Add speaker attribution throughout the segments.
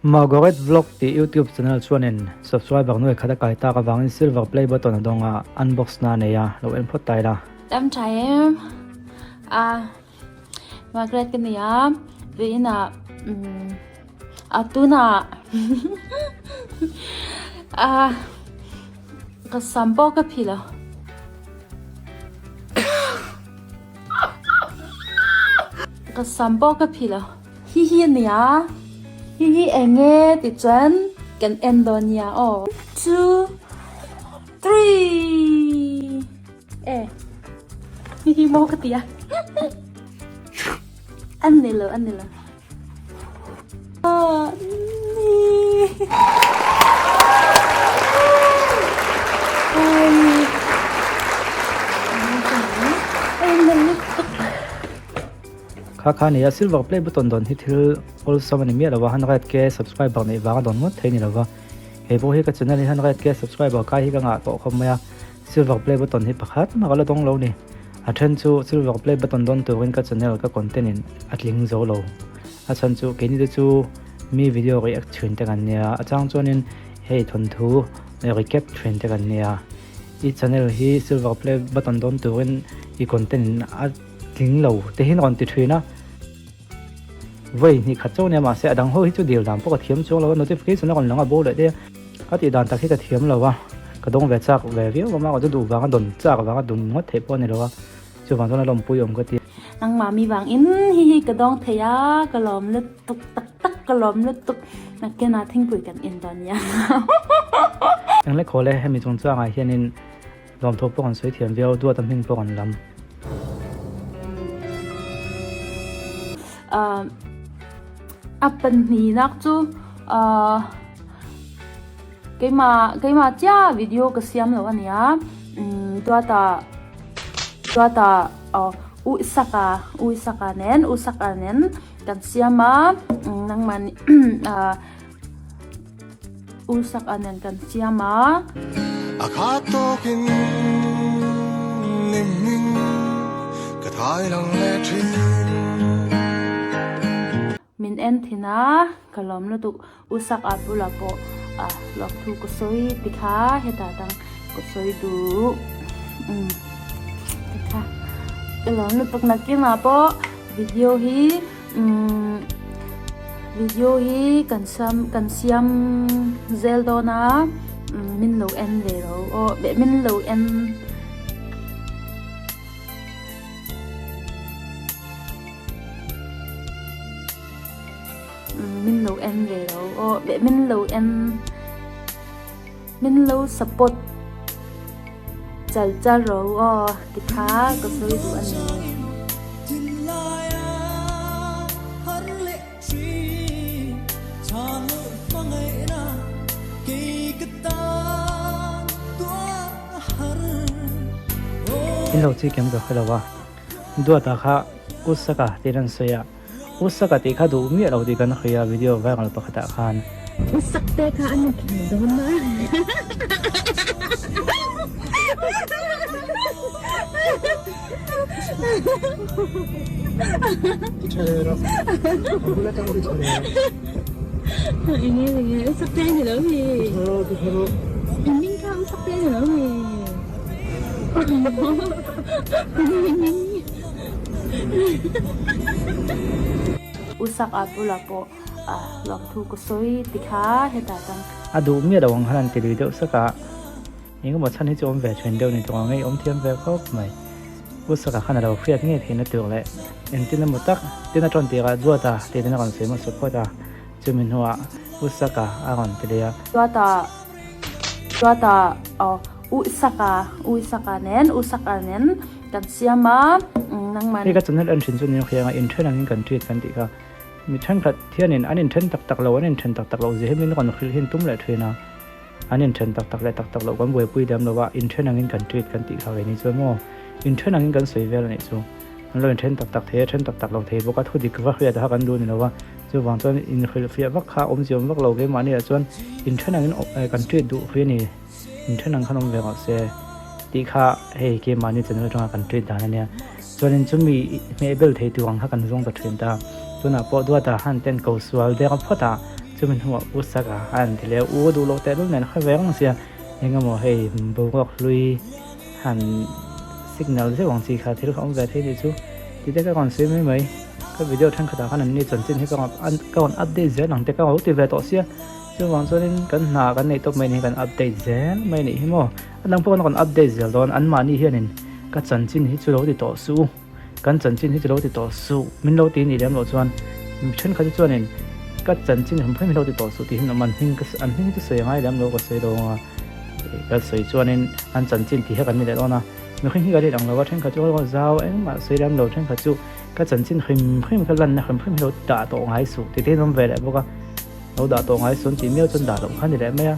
Speaker 1: Margaret Vlog tih YouTube channel chuanin subscriber nuai khat a kai tak avangin silver play button a dawng a, unbox na a nei a, lo en phawt ta ila.
Speaker 2: Tam tha em a Margaret ka ni a vein ah a tunah a ka sam pawh ka phil a. Ka sam pawh ka phil a. Hi hi a nia. Hi hi eng nge tih chuan kan en dawn nia aw. Two, three. E. Hi hi maw ka ti a. An ni lo, an ni lo. Ah, ni.
Speaker 1: Kha kha nia silver play button dawn hi thil awlsam a ni miah lo a, 100k subscriber neih vanga dawn ngawt thei a ni lo va, hei pawh hi ka channel hi 100k subscriber kai hi ka ngah tawh khawp mai a, silver play button hi pakhat mah ka la dawng lo ni, a then chu silver play button dawn turin ka channel ka content in a tling zo lo, a chhan chu keini te chu mi video react thin te kan nia, a chang chuanin hei thawnthu recap thin te kan nia, i channel hi silver play button dawn turin i content in a. Tling lo te hian a rawn ti thin a, vawi hnih khat chauh ania mahse a dang ho hi chu dil dan pawh ka thiam chuang lo a, notification a rawn lang a bo leh daih a, ka tih dan tak hi ka thiam lo a, ka dawng ve chak ve viau a, mahse duh vanga dawn chak vanga dun ngawt theih pawh a ni lo a, chuvang chuan a lawmpui awm ka ti.
Speaker 2: Nangmah mi vang in hi hi ka dawng thei a, ka lawm lutuk tak tak ka lawm lutuk, nakinah thingpui kan in dawn nia.
Speaker 1: Englek haw le hemi chungchangah hianin Lawmthaw pawh kan sawi thiam viau, duat a hming pawh kan lam.
Speaker 2: A pahnihnak chu keimah keimah chiah video ka siam lo a nia duata duata uisaka uisaka nen uisaka nen kan siam a nangmah nih Usak a nen kan siam a.
Speaker 3: A khat tawkin nimhming ka thai lang leh thin.
Speaker 2: Min en thin a, ka lawm lutuk. Usak a bulah pawh a lawmthu ka sawi ti kha hetah tang ka sawi duh. Umm ti kha ka lawm lutuk nakinah pawh video hi Umm video hi kan siam kan siam zel dawn a min lo en ve ro aw min lo en min lo en ve ro aw min lo en min lo support chal chal ro aw tikha ka sawi duh a ni.
Speaker 1: In lo chi kem ka hre lo a, Duata kha Usaka tiin an sawi a. U Saka tih kha duh miah lo tih kan hria video viral pakhatah khan.
Speaker 4: U Sak te kha an inkhel dawn a. Enge enge U Sak te a ni lo mi. Engming kha U Sak te a ni lo mi.
Speaker 2: Usak a bulah pawh lawmthu ka sawi ti kha hetah tang.
Speaker 1: A duh miah lo ang khan an ti lui deuh sak a, engemaw chhan hi chu awm ve then deuh ni tawh ang ngei awm thiam ve khawp mai. Usaka khan a lo hriat ngei theihna tur leh engtin emaw tak tin a tawn tirah Duata tiin a rawn sawi hmasa phawt a, chumi hnuah Usaka a rawn ti leh a.
Speaker 2: Duata Duata aw Usaka Usaka nen Usaka nen Kan siam a, nangmah
Speaker 1: Hei ka channel en thin chu ni khiang a, inthen angin kan treat kan tih kha. Mi thenkhat hianin an inthen tak tak lo, an inthen tak tak loh zia hi min rawn hrilh hin tum leh thin a. An inthen tak tak leh tak tak loh kan buaipui lem lo a, inthen angin kan treat kan tih kha ve ni chuan maw. Inthen angin kan sawi vel a nih chu. An lo inthen tak tak thei a, then tak tak lo thei bawk a, thu dik va hriat a kha kan duh ni lo a. Chuvang chuan inhrilhfiah vak kha awmzia awm vak lo keimahni ah chuan inthen angin kan treat duh hrih a ni. Inthen ang khan awm ve rawh se tih kha hei keimahni channel atanga kan treat dan ania. Chuanin chumi hmeh bel thei tur ang kha kan zawng ta thin ta. Tunah pawh duata han ten ko sual der phawt a. Chumi hnuah U Saka a han ti leh a, U a duh loh tehlul nen kha ve reng sia, eng emaw hei boruak hlui han signal zeuh ang chi kha thil kha awm ve thei tih chu ti te ka rawn sawi mai mai. Ka video thenkhatah khan an ni chanchin hi ka rawn ka rawn update zel ang te ka lo ti ve tawh sia, chuvang chuanin kan hna kan neih tawp mai ni hi kan update zel mai a nih hi maw. A dang pawh kan rawn update zel dawn, anmahni hianin ka chanchin hi chu lo ti tawh suh u. Kan chanchin hi chu lo ti tawh suh, min lo ti nih lem loh chuan thenkhat hi chuanin ka chanchin hum hrim hi lo ti tawh suh tih hi an awm a, an hming ka an hming hi chu sawi a ngai lem lo ka sawi lo ang a, ka sawi chuanin an chanchin tih hi kan ni leh dawn a, mihring hi kan inang lo a, thenkhat chu zau engmah sawi lem lo, thenkhat chu ka chanchin hrim hrim ka lanna hrim hrim hi lo dah tawh ngai suh tih te hi an awm ve leh bawk a, lo dah tawh ngai suh an tih miau chuan dah loh kha a ni leh mai a,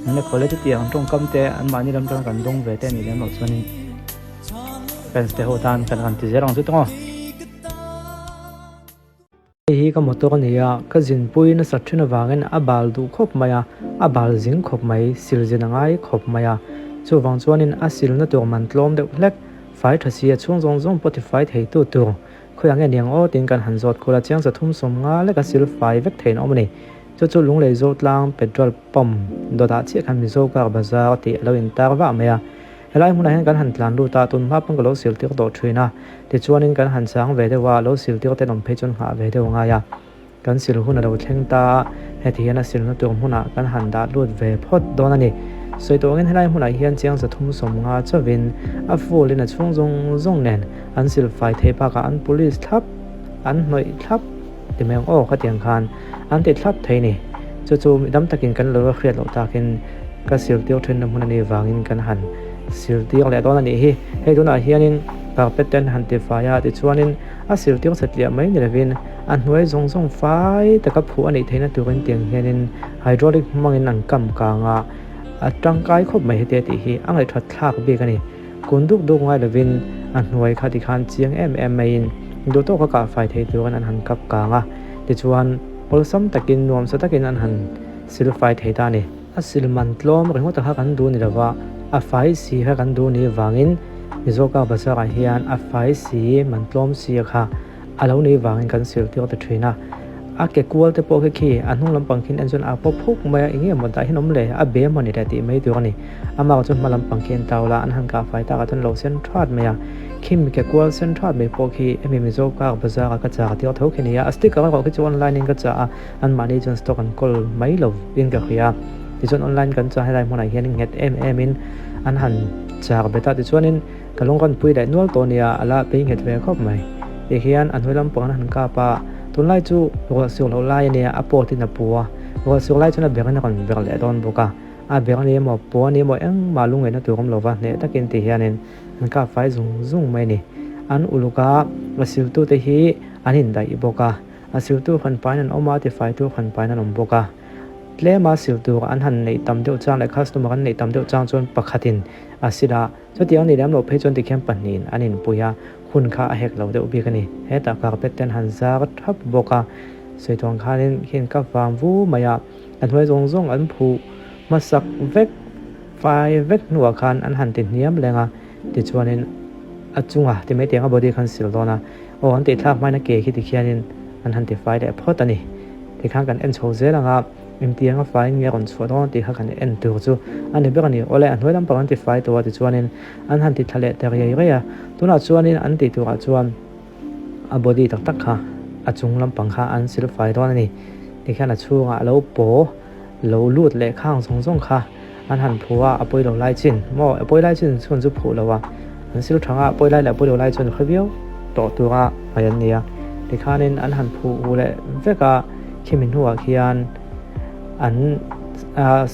Speaker 1: engle khawle chutiang tawngkam te anmahni lam atanga kan dawng ve te a nih lem loh chuanin. Fans te ho tan kan han ti zel ang chu tawng aw. Hei hi ka motor a ni a, ka zinpui nasat thin avangin a bal duh khawp mai a, a bal zing khawp mai, sil zin a ngai khawp mai a. Chuvang chuanin a silna tur man tlawm deuh hlek, fai tha si a chhung zawng zawng pawh tifai thei tu tur. Khawiah nge niang aw tiin kan han zawt kual a, chiang 350 leka sil fai vek theiin a awm a ni. Chu chu Lunglei Zotlang petrol pump dawtah chiah khan Mizo Car Bazar tih a lo intar vah mai a. Helai hmunah hian kan han tlan lut a, tun hma pawn ka lo sil tir tawh thin a, tichuanin kan han chang ve deuh a, lo sil tir ten awm phei chuan nghah ve deuh a ngai a. Kan sil hun a lo thleng ta a, heti hian a silna tur hmunah kan han dah lut ve phawt dawn a ni. Sawi tawh angin helai hmunah hian chiang 350 chauhin a full in a chhung zawng zawng nen an sil fai thei bakah an police thlap, an hnawih thlap ti mai ang aw khatiang khan an ti thlap thei ni. Chu chu mi dam takin kan lo hriat loh takin ka sil tir thinna hmun a nih vangin kan han sil tir leh dawn a nih hi. Hei tunah hianin carpet te an han ti fai a, tichuanin a sil tir satliah mai ni lovin a hnuai zawng zawng fai taka phuh a nih theihna turin tiang hianin hydraulic hmangin an kam kang a, a tangkai khawp mai heti a tih hi a ngaihthat thlak bik a ni. Kun duk duk ngai lovin a hnuai kha tikhan chiang em em maiin duh tawka kah fai thei turin an han kap kang a, tichuan awlsam takin nuamsa takin an han sil fai thei ta a ni. A sil man tlawm ringawt kha kan duh ni lova, a fai si kha kan duh ni vangin Mizoka Bazar ah hian a fai si man tlawm si kha a lo nih vangin kan sil tir ta thin a. A ke kual te pawh khi khi a hnung lampang khian en chuan a paw phuk mai a, eng nge maw dah hian awm le, a be maw ni le tih mai tur a ni. Amah chu hma lampang khi an tau la, an han kah fai takah chuan lo sen that mai a. Khim ke kual sen that mai pawh khi hemi Mizo car bazar a ka chah tir tho khi a ni a, a sticker erawh khi chu online in ka chah a, anmahni chuan stock an kawl mai lo in ka hria. Tichuan online kan chah helai hmunah hian nghet em em in an han chak bet a, tichuanin Ka lung rawn pui leh nual tawh nia, a la pei nghet ve khawp mai. Ti hian a hnuai lampang an han kap a, tunlai chu ruah sur loh lai a nia, a pawt in a pu a, ruah sur lai chuan a ber in a rawn ber leh dawn bawk a, a ber a ni emaw, pu a ni emaw engmah lungngaihna tur awm lova hneh takin ti hianin an kap fai zung zung mai a ni. An uluk a, a siltute hi an indaih bawk a, a siltu hran pain an awm a, a tifaitu hran pain an awm bawk a. Tlema sil tur an han neih tam deuh chang leh customer an neih tam deuh chang chuan pakhatin a sil a, Chutiang ni lem loh phei chuan tikhian pahnihin an inpui a, hun kha a hek lo deuh bik a ni. Hetah carpet te an han zar thap bawk a, sawi tuang khanin khian ka vang vu mai a, a hnuai zawng zawng an phuh hmasak vek fai vek hnuah khan an han ti hniam leng a, tichuanin a chunga ti mai tiang a body khan sil dawn a, aw an tih thlak hmain a ke khi tikhianin an han ti fai leh phawt a ni. Tikhan kan en chho zel ang a. Engtiang a fai nge rawn chhuah dawn tih kha kan en tur chu a ni ber a ni. Awle, a hnuai lampang an ti fai tawh a tichuanin an han ti thla leh ta riai riai a. Tunah chuanin an tih turah chuan a body tak tak kha a chung lampang kha an sil fai dawn a ni. Tikhian a chhungah a lo paw lo lut leh khang zawng zawng kha an han phu a, a pawi lo lai chin maw a pawi lai chin chhun chu phuh lo a, an sil thang a, a pawi lai leh a pawi lo lai chuan khawi viau tawh tura ngaih an ni a. Tikhanin an han phuh hu leh vek a. Khimi hnuah khian an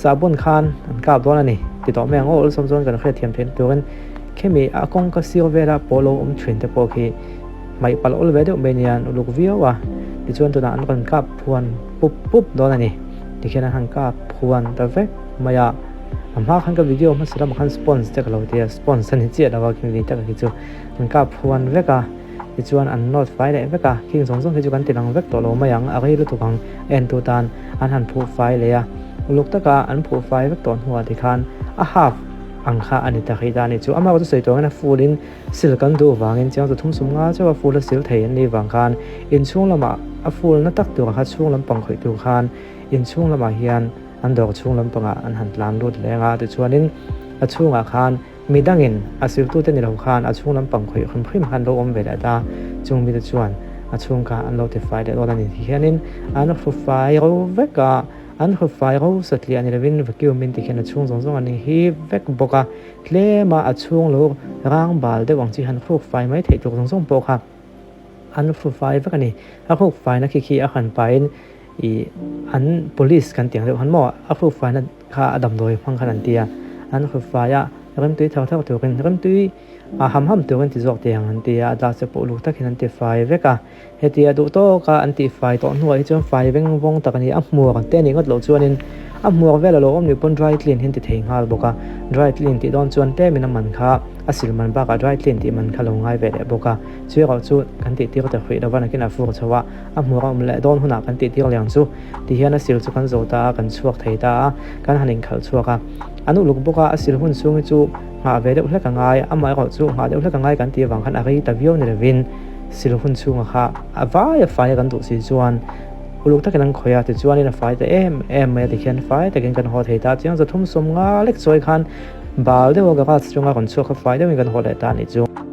Speaker 1: sahbawn khan an kap dawn a ni ti tawh mai ang aw awlsam chuan kan hriatthiam theihna turin khimi a kawngka sir vela pawh lo awm thin te pawh khi hmaih palh awl ve deuh mai nia an uluk viau a tichuan tunah an rawn kap phuan pup pup dawn a ni tikhian an han kap phuan ta vek mai a a hma khan ka video hmasa lamah khan sponge te ka lo ti a sponge a ni chiah lo a khimi ni taka khi chu an kap phuan vek a. Tichuan an nawt fai leh vek a, khing zawng zawng hi chu kan ti lang vek tawh lo mai ang, a rei lutuk ang a entu tan an han phuh fai leh a, uluk taka an phuh fai vek tawh hnuah tikhan a half ang kha a ni ta rih ta a ni chu. Amah chu sawi tawngin a full in sil kan duh vangin chiang 350 chauh a full a sil thei an nih vang khan inchhung lamah a full na tak tur kha chhung lampang khawih tur khan Inchhung lamah hian an dawr chhung lampangah an han tlan lut leng a, tichuanin a chhungah khan midangin a siltute ni lo khan a chhung lampang khawih hrim hrim khan lo awm ve leh ta, chung mite chuan a chhung kha an lo tifai leh dawn a ni. Tihianin an hrufai ro vek a, an hrufai ro satliah ni lovin vacuum in tikhian a chhung zawng zawng an inhip vek bawk a, tlema a chhung lo rang bal deuh ang chi han hruk fai mai theih tur zawng zawng pawh kha an hrufai vek a ni. A hruk faina khi khi a han pahin Ih an police kan tih ang deuh khan maw a hrukfaina kha a damdawi hmang khan an ti a, an hrukfai a remtui thar thar turin remtui a ham ham turin ti zawk teh ang an ti a, a glass te pawh uluk takin an ti fai vek a, hetia duh tawka an tih fai tawh hnuah hi chuan fai veng vawng tak a ni, a hmuar te a nih ngawt loh chuanin a hmuar vel a lo awm nih pawn dry clean hi an ti thei nghal bawk a, dry clean tih dawn chuan tlemin a man kha a sil man bakah dry clean tih man kha lo ngai ve leh bawk a, chu erawh chu kan tih tir ta hruih lova nakin a fur chho a. A hmuh a awm leh dawn hunah kan tih tir liang chu ti hian a sil chu kan zo ta a, kan chhuak thei ta a, kan han inkhalh chhuak a. An uluk bawk a, a sil hun chhung hi chu nghah ve deuh hlek a ngai, amah erawh chu nghah deuh hlek a ngai kan tih avang khan a rei ta viau ni lovin sil hun chhunga kha a vai a fai a kan duh si chuan uluk takin an khawih a, tichuanin a fai ta em em mai a tikhian fai takin kan haw thei ta a, chiang 350 lek chawi khan bal deuha garage chunga rawn chhuak kha fai deuhin kan haw leh ta a nih chu.